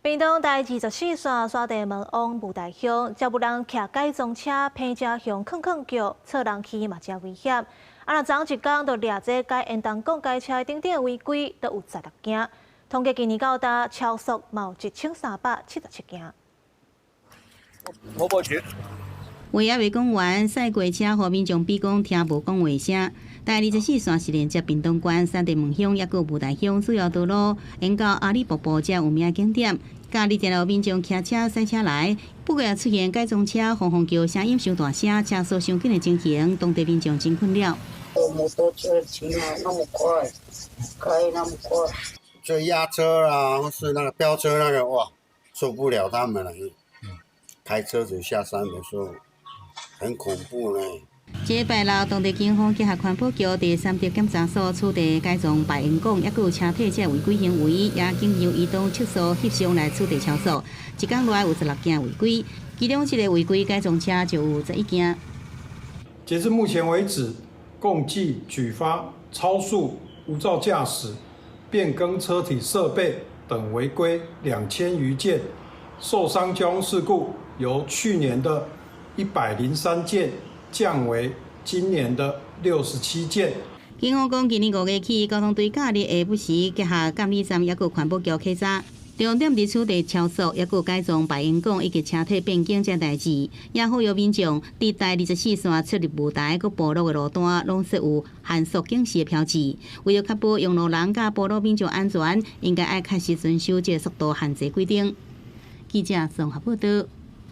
屏東台24線沙地門往霧台鄉，才有人騎改裝車，拼車向吭吭叫，錯人去嘛誠危險。啊，若昨一工就掠這改煙筒講改車等等違規，都有16件。統計今年到今超速嘛有1377件。我報警。話猶未講完，駛過車予民眾比講聽無講話聲。台24線是連接屏東縣三地門鄉，抑閣霧台鄉主要道路，沿到阿里瀑布遮有名景點。假日定有民眾騎車、賽車來，不過也出現改裝車轟轟叫，聲音傷大聲，車速傷緊的情形，當地民眾真困擾。摩托車騎那麼快，開那麼快，這壓車啊，或是那個飆車那個，哇，受不了他們了。開車子下山的時候，很恐怖呢。這拜六，當地警方結合環保局佇三德檢查所處理改裝排煙管，抑閣有車體這違規行為，也經由移動測速翕相來處理超速。一工內有16件違規，其中這個違規改裝車就有11件。截至目前為止，共計舉發超速、無照駕駛、變更車體設備等違規2000餘件，受傷交通事故由去年的103件降為今年的67件。警方講，今年5月起，交通隊假日下晡時結合監理站，抑閣環保局稽查，重點佇處理超速，抑閣改裝排煙管以及車體變更這代誌，也呼籲民眾佇台24線出入霧台閣部落的路段，攏設有限速警示的標誌。為著確保用路人佮部落民眾安全，應該愛確實遵守這個速度限制規定。記者綜合報道。